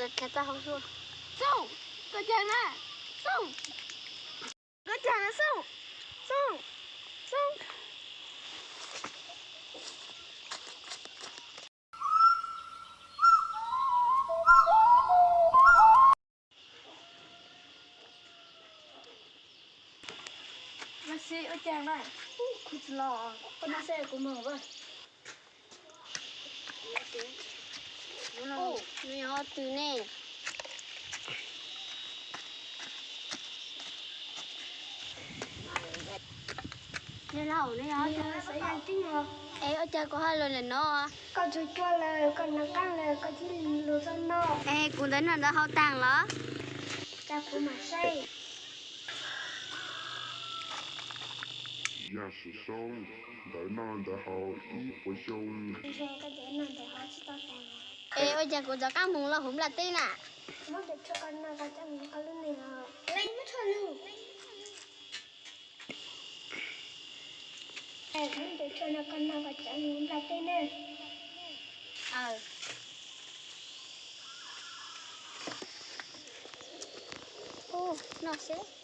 Khav tau hauv hlua. Xyooj, koj cas na? Xyooj, koj cas na Xyooj? Xyooj, Xyooj. Nyob zoo, ua cas na? Kuv tsis los, koj nyob seb kuv mus. Nws yog twg ne? Nws laus, nws yog twg? Es ua cas kuv ho los ntawm no? Koj tsuag tsuag lawm, koj noj qab lawm, koj thiaj los txog no. Es kuv ntawv noj ntawv haus tag los? Cas kuv mam saib. Yaj Sim Xoob, ntawv noj ntawv haus ib puas xyoo. Ntshe koj ntawv noj ntawv haus tsis tau tag. Es ua cas kuv rov qab mus los hauv nplaj teb na? Muab ntawv tshuaj koj noj koj coj mus koj lub neej os. Muab ntawv tshuaj no koj noj koj coj mus nplaj teb nawb. Aws, noj seb.